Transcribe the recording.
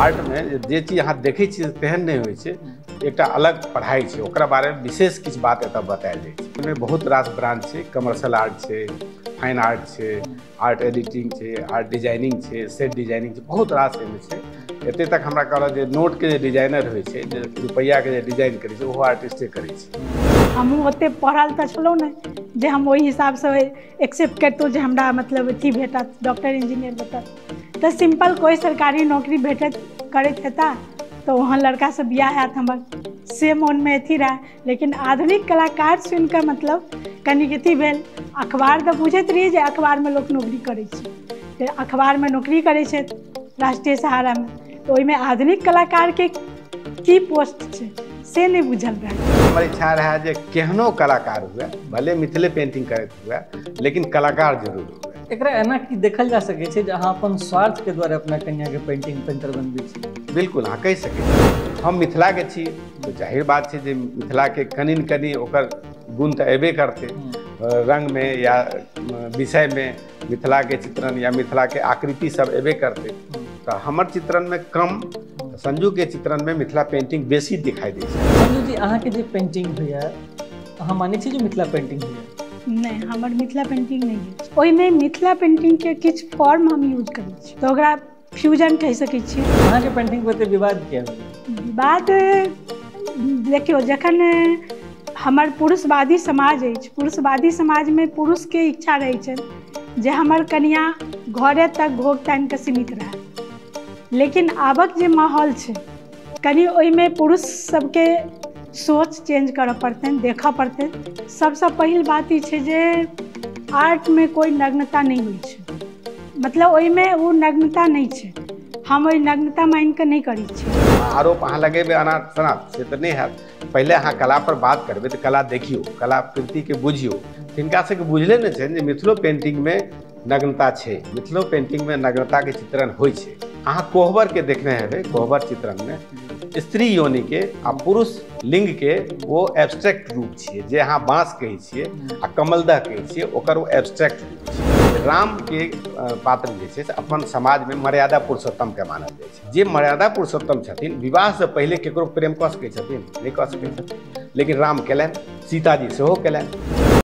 आर्टमे जे चीज अहाँ देखै छियै तेहन नहि होइ छै, एकटा अलग पढ़ाइ छै, ओकरा बारेमे विशेष किछु बात एतऽ बतायल जाइ छै। ओहिमे बहुत रास ब्रांच छै, कमर्शियल आर्ट छै, फाइन आर्ट छै, आर्ट एडिटिंग छै, आर्ट डिजाइनिंग छै, सेट डिजाइनिंग छै, बहुत रास एहिमे छै। एते तक हमरा कहलक जे नोटके जे डिजाइनर होइ छै, जे रुपैआके जे डिजाइन करै छै, ओहो आर्टिस्टे करै छै। हमहूँ ओतेक पढ़ल तऽ छलहुँ नहि जे हम ओहि हिसाबसँ एक्सेप्ट करितहुँ जे हमरा मतलब अथी भेटत, डॉक्टर इंजीनियर भेटत। तऽ सिम्पल कोइ सरकारी नौकरी भेटत करैत हेता तऽ वहाँ लड़कासँ बियाह हैत हमर, से मोनमे अथी रहए। लेकिन आधुनिक कलाकार सुनिकऽ मतलब कनिक अथी भेल। अखबार तऽ बुझैत रहियै जे अखबारमे लोक नौकरी करै छै, तऽ अखबारमे नौकरी करै छथि राष्ट्रीय सहारामे, तऽ ओहिमे आधुनिक कलाकारके की पोस्ट छै से नहि बुझल रहै। हमर इच्छा रहए जे केहनो कलाकार हुए, भले मिथिले पेंटिंग करैत हुए, लेकिन कलाकार जरूर हुए। एकरा एना की देखल जा सकै छै जे अहाँ अपन स्वार्थके द्वारा अपना कन्याके पेंटिंग पेंटर बनबै छी? बिल्कुल, अहाँ कहि सकै छी। हम मिथिलाके छी तऽ जाहिर बात छै जे मिथिलाके कनि न कनि ओकर गुण तऽ अयबे करतै, रङ्गमे या विषयमे मिथिलाके चित्रण या मिथिलाके आकृति सब अयबे करतै। तऽ हमर चित्रणमे कम, संजूके चित्रणमे मिथिला पेंटिंग बेसी दिखाई दै छै। संजू जी, अहाँके जे पेंटिंग होइए, अहाँ मानै छी जे मिथिला पेंटिंग होइए? नहि, हमर मिथिला पेंटिंग नहि होइ। ओहिमे मिथिला पेंटिंगके किछु फॉर्म हम यूज करै छी तऽ ओकरा फ्यूजन कहि सकै छी। अहाँके पेंटिंग पर एते विवाद किया भेलै? विवाद देखियौ, जखन हमर पुरुषवादी समाज अछि, पुरुषवादी समाजमे पुरुषके इच्छा रहै छनि जे हमर कनिया घरे तक घोघ तानि कऽ सीमित रहए। लेकिन आबक जे माहौल छै कनि ओहिमे पुरुष सबके सोच चेंज करऽ पड़तनि, देखऽ पड़तनि। सबसँ पहिल बात ई छै जे आर्टमे कोइ नग्नता नहि होइ छै, मतलब ओहिमे ओ नग्नता नहि छै, हम ओहि नग्नता मानिकऽ नहि करै छी। आरोप अहाँ लगेबै अनाप शनाप से तऽ नहि हैत। पहिले अहाँ कला पर बात करबै तऽ कला देखियौ, कलाकृतिके बुझियौ। हिनका सबके बुझले नहि छनि जे मिथिलो पेंटिंगमे नग्नता छै, मिथिलो पेंटिंगमे नग्नताके चित्रण होइ छै। अहाँ कोहबरके देखने हेबै, कोहबर चित्रणमे स्त्री योनिके आ पुरुष लिंगके ओ एब्स्ट्रैक्ट रूप छियै, जे अहाँ बाँस कहै छियै आ कमलदह कहै छियै, ओकर ओ एब्स्ट्रैक्ट रूप छियै। रामके पात्र जे छै से अपन समाजमे मर्यादा पुरुषोत्तमके मानल जाइ छै। जे मर्यादा पुरुषोत्तम छथिन, विवाहसँ पहिले ककरो प्रेम कऽ सकै छथिन? नहि कऽ सकै छथिन। लेकिन राम केलनि, सीताजी सेहो केलनि।